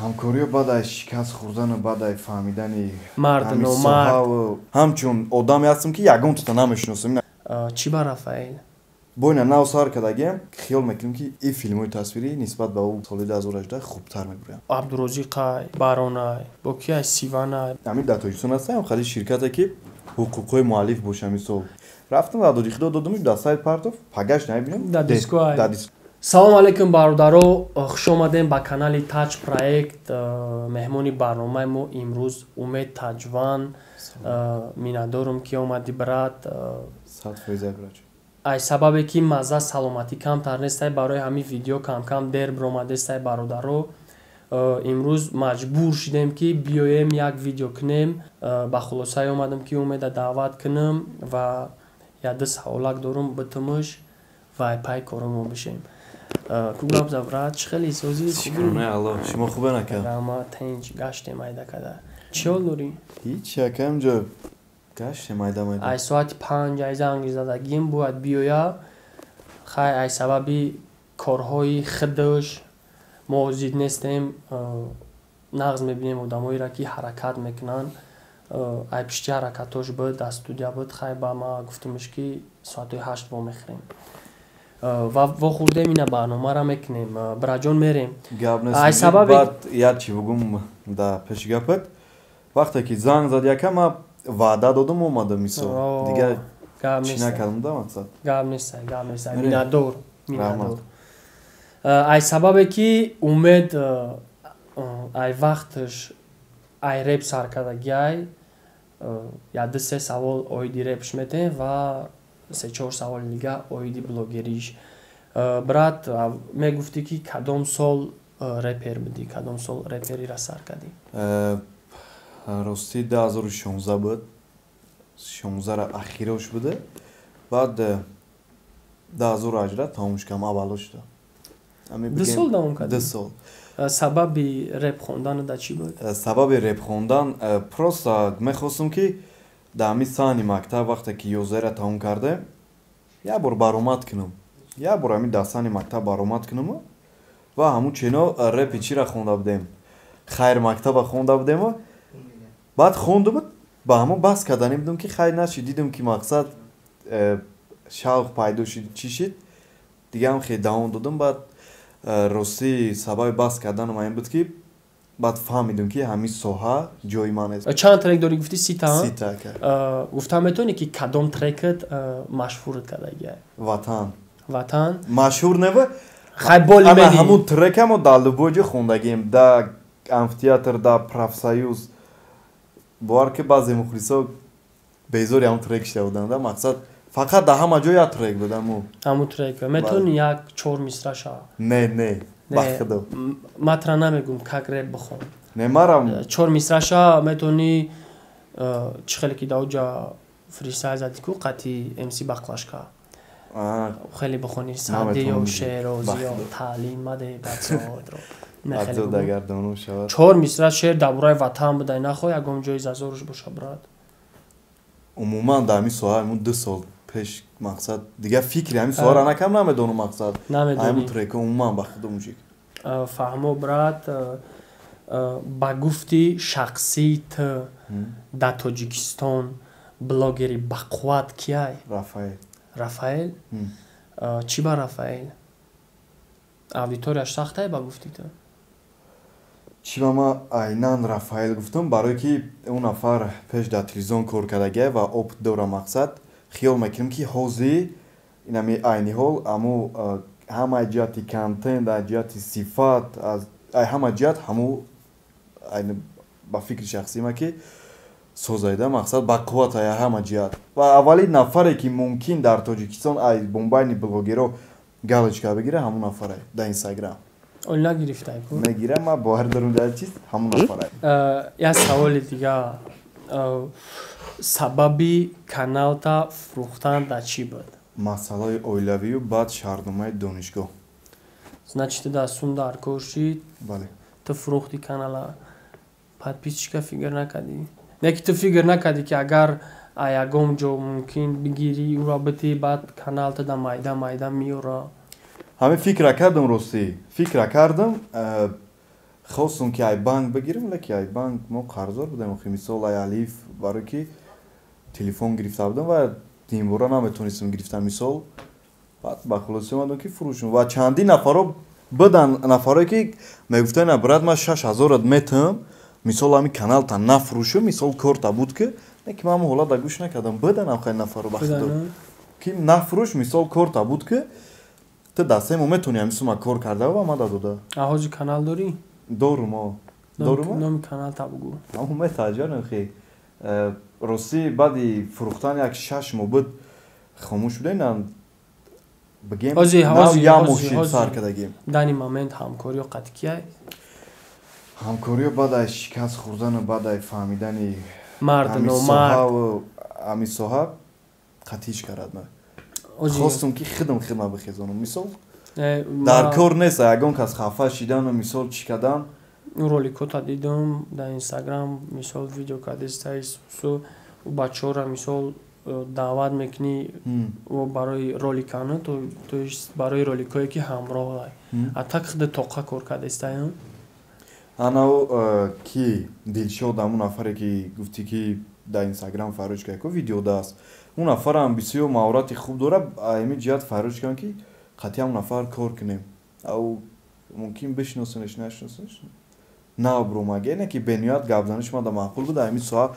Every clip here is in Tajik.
Ҳамкориё баъд аз шикаст хӯрдану баъд аз фаҳмидани мард номард. Ҳамчун одаме ҳастам, ки ягон тута намешиносам. Чӣ ба Рафаэл? Бо ина нав сар кардагиам, хиёл мекунем, ки ин филмҳои тасвирӣ нисбат ба ӯ соли 2018 хубтар мебурянд. Абдурозиқай, Баронай, бо киай, Сиванай? Ҳамин дар Тоҷикистон ҳастам хали ширкате, ки ҳуқуқҳои муаллиф боша. Мисол, рафтам дар доди худо додумш, дар сайт партов, пагаш намебинам. Дар дискоай. Салому алайкум, бародаро, хуш омадем ба канали Таҷ Проект. Меҳмони барномаи мо имрӯз Умед Таҷван. Миннатдорум, ки омадӣ, брат. Ай сабабе ки мазза саломатӣ камтар нестай, барои ҳамин видео камкам дер биромадестай. Бародаро, имрӯз маҷбур шудем, ки биёем, як видео кунем. Ба хулосае омадам, ки Умеда даъват кунам ва якду саволак дорум битумуш ва пай коромо бишем. Ку гап за, брат, чӣ хеле созӣ? Шумо хубе, нака? Раҳмат, тинч гаштем айда када. Чӣ ҳол дорӣ? Ҳеч, якам ҷо гаштем айда майда. Ай соати 5 ай занг задагим, бояд биёя. Хай, ай сабаби корҳои худаш мо зид нестем. Нағз мебинем одамоеро, ки ҳаракат мекунанд. Ай пишти ҳаракатош буд, дар студия буд. Хай, ба ма гуфтумш, ки соатҳои 8 вомехӯрем ва вохӯрдем, ина барномаро мекунем. Браҷон, мерем. Гап нест. Як чи бугум да пеши гапат: вақте ки занг зад, яка ма ваъда додум, омадам. Мисол, дигар чӣ накардам да мақсад. Гап нест, гап нест. Миннатдор, миннатдор. Ай сабабе ки Умед ай вақташ ай реп сар кардагиай, як ду се савол оиди репш метем ва се-чор саволи дига оиди блогериш. Брат, мегуфтӣ, ки кадом сол репер будӣ, кадом сол реперира сар кардӣ? Ростӣ, 2016 буд, 16-ра ахирош буде, баъд 2018 тамом шудам, аввало шуда. 2 сол давом кардӣ? 2 сол. Сабаби реп хондан да чӣ буд? Сабаби реп хондан просто мехостум, ки дар ҳамин саҳни мактаб, вақте ки 11-ра тамом кардем, як бор баромад кунам, як бор ҳамин дар саҳни мактаб баромад кунаму. Ва ҳамун чено репи чира хонда будем, хайр мактаба хонда будему. Баъд хондуму ба ҳамон бас карданӣ будум, ки хайр нашид. Дидум, ки мақсад шавқ пайдо шид, чӣ шид, дигаам хеле давом додум. Баъд ростӣ, сабаби бас карданам ин буд, ки баъд фаҳмидум, ки ҳамин соҳа ҷои ман нест. Чанд трек дорӣ, гуфтӣ? 30-та? 30-та. Гуфта метавонӣ, ки кадом трекат машҳурат кардагиай? «Ватан». «Ватан». Машҳур нева. Хай, боли. Ана ҳамун трекамо дар любой ҷо хондагием, да амфитеатр, да профсоюз. Бовар ки, баъзе мухлисо безори ҳамун трек шида буданд. Да мақсад, фақат дар ҳама ҷо як трек буд аму. Ҳамун трек метавонӣ як чор мисраша? Не, не, ба худо. Матра намегум, как реп бихон. Не, марам. Чор мисраша метавонӣ, чӣ хеле ки даоҷа фристайл зади ку қати МС Бақлашка, хеле бихонӣ: садиё шерозиё таълим маде бадзодро. Чор мисра шеър дар бораи ватан будай, нахоҳ ягон ҷои зазоруш боша, брат. Умуман, дар ҳамин соҳа ҳамун 2 сол пеш, мақсад, дигар фикри ҳамин соҳаро накам, намедонам, мақсад, ҳамун трека умуман, ба худо, мужик. Фаҳмо, брат. Ба гуфти шахсии ту, дар Тоҷикистон блогери бақувват кияй? Рафаэл. Рафаэл? Чӣ ба Рафаэл? Аудиторияш сахтай, ба гуфти ту? Чӣ ба ма айнан Рафаэл гуфтам? Барое ки он нафар пеш дар телевизион кор кардагия ва опыт дора. Мақсад, хиёл мекунем, ки ҳозир инами айни ҳол аму ҳама ҷиҳати контент, аз ҷиҳати сифат, ай ҳама ҷиҳат ҳаму, ба фикри шахсима, ки созайда, мақсад, ба қувват ай ҳама ҷиҳат. Ва аввалин нафаре, ки мумкин дар Тоҷикистон ай бомбайни блогеро галочка бигира, ҳамун нафаре дар Инстаграм. Ол нагирифтай ку? Мегирам, ман бовар дорам, дар чиз ҳамун нафаре. Як саволи дига: сабаби каналта фурӯхтан дар чӣ буд? Масъалаи оилавию баъд шаҳрномаи донишгоҳ. Значит, ту дар сум дар кор шид? Бале. Ту фурӯхти канала, подписчика фикр накардӣ? Не ки ту фикр накардӣ, ки агар ягон ҷо мумкин бигирӣ, ӯро битӣ, баъд каналта да майда майда меёра? Ҳамин фикра кардам, ростӣ, фикра кардам. Хостум, ки ай банк бигирам, леки ай банк мо қарздор будем. Охи, мисол, ай Алиф, барое ки телефон гирифта будам ва димбора наметонистам гирифтам, мисол. Баъд ба хулоса омадам, ки фурӯшум. Ва чандин нафаро будан, нафарое ки мегуфтанд: «На, брат, ман 6000-ат метам, мисол, ҳами каналта нафурӯшум, мисол, корта буд», ки не, ки ман ҳамон ҳолата гӯш накардам. Буданам хеле нафаро, ба худо, ки нафурӯш, мисол, корта буд, ки ту дастаи мо метавонӣ ҳамин сума кор карда, ва мада дода. Ҳози канал дорӣ? Дорум, о, дорум. Номи каналта бугӯ. Метаҷарам хе. Ростӣ, баъди фурӯхтан як 6 моҳ буд, хомӯш будем, бигем, як моҳ шид, сар кардагим. Данный момент ҳамкориё қати кияй? Ҳамкориё баъд аз шикаст хӯрдану баъд аз фаҳмидани мард номард. Ҳамин соҳа қатиш кард. Хостум, ки худам хидма бихезонам, мисол, дар кор нест ягон кас хафа шидану, мисол, чӣ кардан. Роликота дидам дар Инстаграм, мисол, видео кардистаису бачаҳоро, мисол, даъват мекунӣ барои роликана, то есть барои роликое ки ҳамроҳ, а так худа тоқа кор кардистай? Анав ки Дилшод, ҳамун нафаре ки гуфтӣ, ки дар Инстаграм фарёд кард, ку видео даст, он нафарам бисёр маҳорати хуб дорад. Ҳамин ҷиҳат фарёд кардам, ки қатъи ҳамон нафар кор кунем. Ав мумкин бишиносенеш, нашиносенеш, набромаге, не ки бениҳоят гапзаниш мада маъқул буд. Ҳамин соҳа,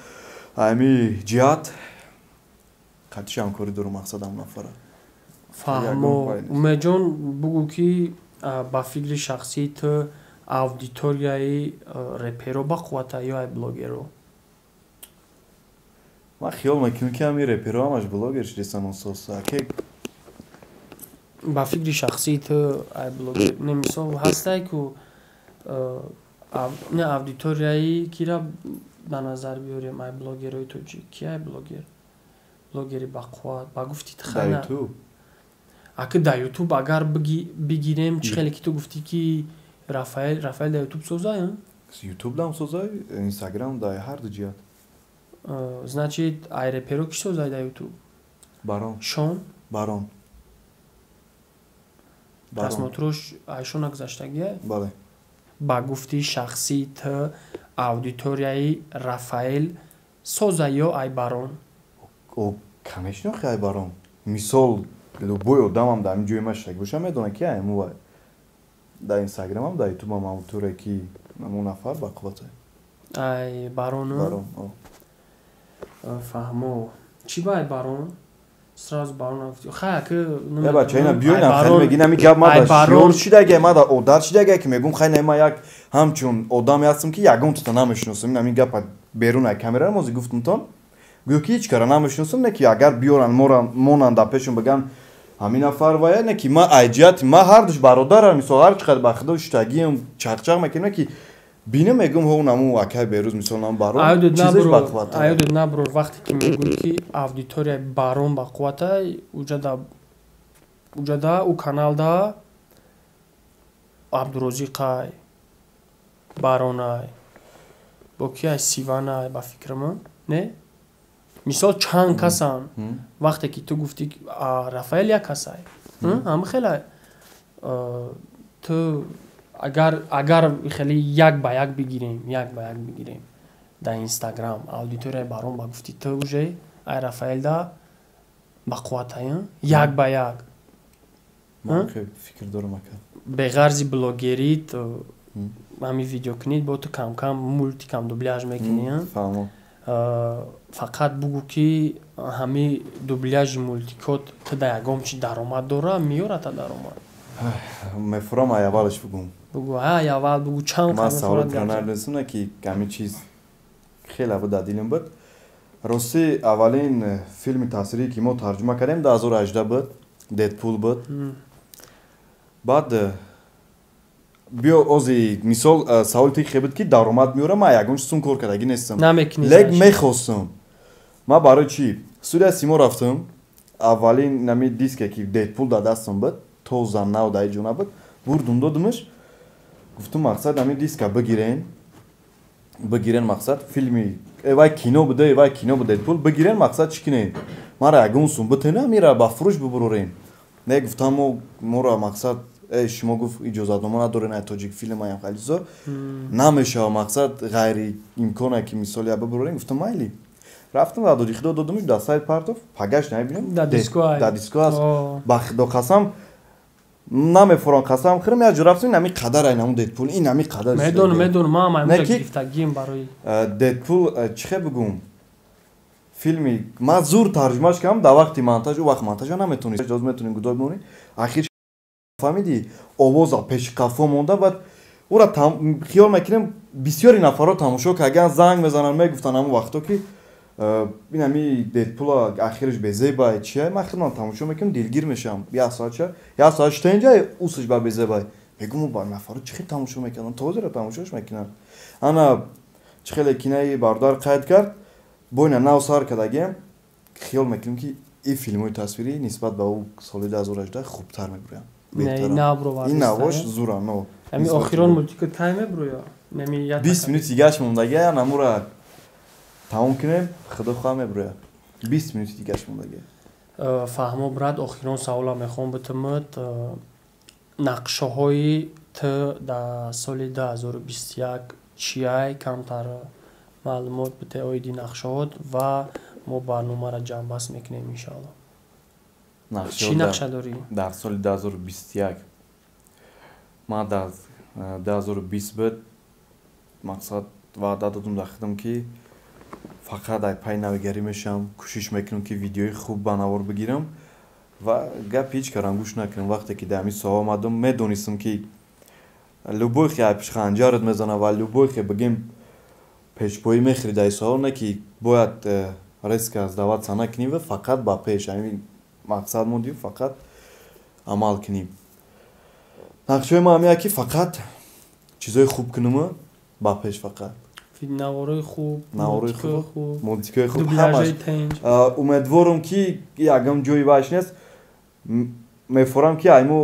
ҳамин ҷиҳат қатъиш ҳамкорӣ дорум, мақсад, ҳамон нафара. Фаҳмо. Умедҷон, бугӯ, ки ба фикри шахсии ту аудиторияи реперо ба қуввата ё ай блогеро? Ман хиёл мекунам, ки ҳамин реперо ҳамаш блогер шудесан ососа ке. Ба фикри шахсии ту ай блогер не, мисол, ҳастай ку не, аудиторияи кира ба назар биёрем, ай блогерои тоҷик ки ай блогер, блогери бақувват, ба гуфти ту? Хана аки дар Ютуб агар бигирем, чӣ хеле ки ту гуфтӣ, ки Рафаэл, Рафаэл дар Ютуб созай? Ютуб дам созай, Инстаграм, дар ҳар ду ҷиҳат. Значит, ай реперо ки созай дар Ютуб? Барон. Шон? Барон. Просмотрош айшона гузаштагия? Бале. Ба гуфти шахсии ту аудиторияи Рафаэл соза ё ай Барон? Конечно, ай Барон. Мисол, любой одамам дар ҳамин ҷои ма шак боша, медонад, ки айму дар Инстаграмам, дар Ютубам аудитория ки ҳамон нафар ба қуввата. Ай Барон? Барон. Фаҳмо. Чӣ ба ай Барон, сразу Барон? Хай, аки Э, бача, ина биёинам, хеле мегин, ами гап мада шиёр шидага, мада одат шидага, ки мегум, хай, ма як ҳамчун одаме ҳастам, ки ягон тута намешиносам. Ин ами гапа берун ай камера мози гуфтумтон, гӯё ки ҳеҷ кара намешиносам, не ки агар биёран монанд дар пешум, биган ҳамин нафар вая, не ки ма ай ҷиҳати ма ҳардуш бародарам, мисол, ҳар чӣ қадр ба худо шуштагиам, чақчақ мекунем, ки бинам, мегум, ҳо, наму акай Берӯз, мисол, нам Барон чизеш бақуввата. Аёдет наброр, вақте ки мегӯӣ, ки аудиторияи Барон бақуввата, уҷада ӯ каналда Абдурозиқай, Баронай, бо ки ай, Сиванай, ба фикрама, не, мисол, чанд касан. Вақте ки ту гуфтӣ, Рафаэл як касай, ҳама хеле ту агар хеле як ба як бигирем, як ба як бигирем, дар Инстаграм аудиторияи Барон, ба гуфти ту, уже ай Рафаэлда бақувватай, як ба як. Фикр дорам, ака. Беғарзи блогерит, ҳами видео кунид, бо ту камкам мультикам дубляж мекунӣ. Фақат бугӯ, ки ҳами дубляжи мультикот ту да ягон чи даромад дора, меёрата даромад? Мефурам, ай аввалаш бугум. Бугӯ, ай аввал бугӯ, чанд. Ман саволи транардесуна, ки ҳамин чиз хеле буд дар дилам буд. Ростӣ, аввалин филми таъсирие, ки мо тарҷума кардем, 2018 буд, Дедпул буд. Баъд биё, ози, мисол, саволи ти хе буд, ки даромад меёрам, ман ягон чизун кор кардагӣ нестам, лек мехостам. Ман барои чӣ студия Симо рафтам, аввалин нами диске, ки Дедпул дар дастам буд, тоза нав дар ҷо набуд, бурдум, додумаш, гуфтум: «Мақсад, ҳамин диска бигирен, бигирен, мақсад, филми вай кино буда, вай кино буд, Дедпул, бигирен, мақсад, чӣ кинен, мара ягон сум битена, мира ба фурӯш бибурорен». Не, гуфтам, мо моро, мақсад. Шумо гуфт, иҷозатнома надорен, ай тоҷик филм аям халисо намешава, мақсад ғайриимконе ки мисол я бибурорем. Гуфтам, майли, рафтам ва доди худо додумш, дар сайт партов, пагаш намебинем, дар диско аст. Ба худо қасам, намефорам, қасам хӯрам, як ҷо рафтам, ин ҳами қадар ай наму Дедпул, ин ҳами қадар. Медонам, медонам, ман ҳам гирифтагием барои Дедпул. Чӣ хел бигӯм, филми ман зур тарҷумаш кардам дар вақти монтаж. Ӯ вақт монтажа наметонӣ, ҷоз метонӣ гудой бимонӣ. Ахир фаҳмидӣ, овоза пеши қафо монда. Баъд ӯра хиёл мекунем, бисёри нафарҳо тамошо кардан, занг мезананд, мегуфтанд ҳамон вақто, ки ин ҳами Дедпула ахираш безебай чия. Ман худман тамошо мекунам, дилгир мешавам. Як соатча, як соат шта инҷа усш ба безебай мегум. Ба нафарҳо чӣ хел тамошо мекарданд, то ҳозира тамошош мекунанд. Ана чӣ хеле кинаи бародар қайд кард, бо ина нав сар кардагиам, хиёл мекунем, ки ин филмҳои тасвирӣ нисбат ба ӯ соли 2018 хубтар мебурянд. Ин навош зура. Ами охирон мультика кай мебуря? 20 минут дигаш мондагия, намура тамом кунем, худо хоҳа, мебуря. 20 минути дигаш мондагия. Фаҳмо, брат. Охирон савола мехоҳам битумад: нақшаҳои ту дар соли 2021 чиай? Камтар маълумот бите оиди нақшаҳот ва мо барномаро ҷамъбаст мекунем, иншоалло. Чӣ нақша дорӣ? Дар соли 2021 ман дар 2020 буд, мақсад ваъда додум дар худам, ки фақат ай пай навигарӣ мешавам, кӯшиш мекунам, ки видеои хуб ба навор бигирам ва гапи ҳеҷ карам гӯш накунам. Вақте ки дар ҳамин соҳа омадам, медонистам, ки любой хе ай пиш ханҷарат мезана ва любой хе бигем пешпоӣ мехӯри дар соҳа, не ки бояд резко сдаваться накунӣ ва фақат ба пеш, ҳамин мақсад мондӣ, фақат амал кунӣ. Нақшаҳои ман ҳамин, ки фақат чизҳои хуб кунуму ба пеш фақат. Наворои хуб. Наворои хуб, мультикои хуб, ҳамаш. Умедворам, ки ягон ҷои вайш нест. Мефорам, ки айму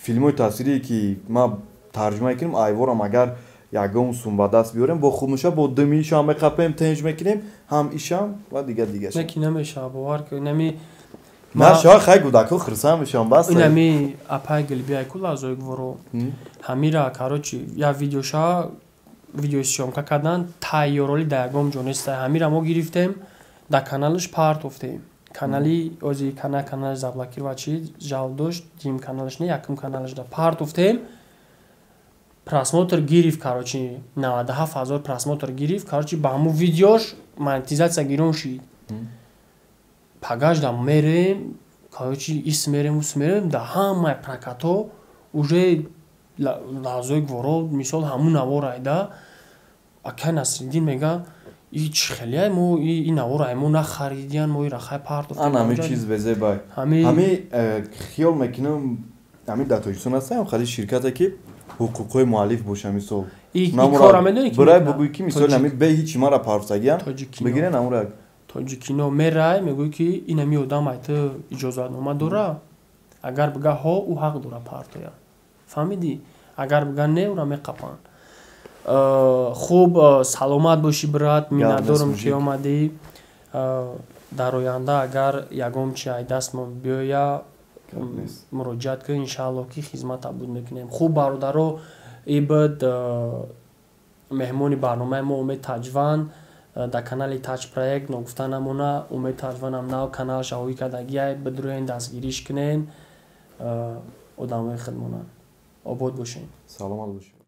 филмҳои тасвирие, ки ман тарҷума мекунем, айворам агар ягон сум ба даст биёрем, бо хуб мешавад. Бо димишам меқапем, тенҷ мекунем, ҳам ишам ва дигар дигаш. Не, ки намешавад, бовар ки нами. Нашава, хай, кӯдакҳо хурсанд мешаванд, бас. Инами апай гилбиай ку лаҳзои гуворо ҳамира, короче, як видеоша, видеои съёмка кардан, тайёроли дар ягон ҷо неста. Ҳамира мо гирифтем, дар каналаш партофтем. Канали ози канали заблокировать чи жал дошт, дим каналаш не, якум каналаш да партофтем, просмотр гирифт, короче, 97 000 просмотр гирифт. Короче, ба ҳамун видеош монетизатсия гирон шид. Пагашда мерем, короче, ис мерем, ус мерем, да ҳамаи прокатҳо уже лаҳзои гуворо, мисол, ҳамун навор айда. Акай Насриддин мега: «И чӣ хеле мо и навор ай мо нахаридиян, мо ира хай партофтем.» Ан ҳамин чиз безебай. Ҳами хиёл мекунам, ҳамин дар Тоҷикистон ҳастам, хали ширкате, ки ҳуқуқҳои муаллиф боша, мисол, бирай бугӯй, ки мисол ҳами бе ҳичи мара партофтагиям, бигирен амура. Тоҷикино мерай, мегӯй, ки инами одам ай ту иҷозатнома дора. Агар бига ҳо, ӯ ҳақ дора партоя, фаҳмидӣ? Агар бига не, ӯра меқапанд. Хуб, саломат бошӣ, брат, миннатдорам, ки омадӣ. Дар оянда агар ягон чи ай дастмон биёя, муроҷиат кун, иншаалло, ки хизмат абуд мекунем. Хуб, бародаро, ибд меҳмони барномаи мо Умед Таҷван дар канали Таҷ Проект. Ногуфта намона, Умед Таҷванам нав каналаш аҳоӣ кардагиай, бидурен, дастгириш кунен, одамои худмонанд. Обод бошен. Саломат бошед.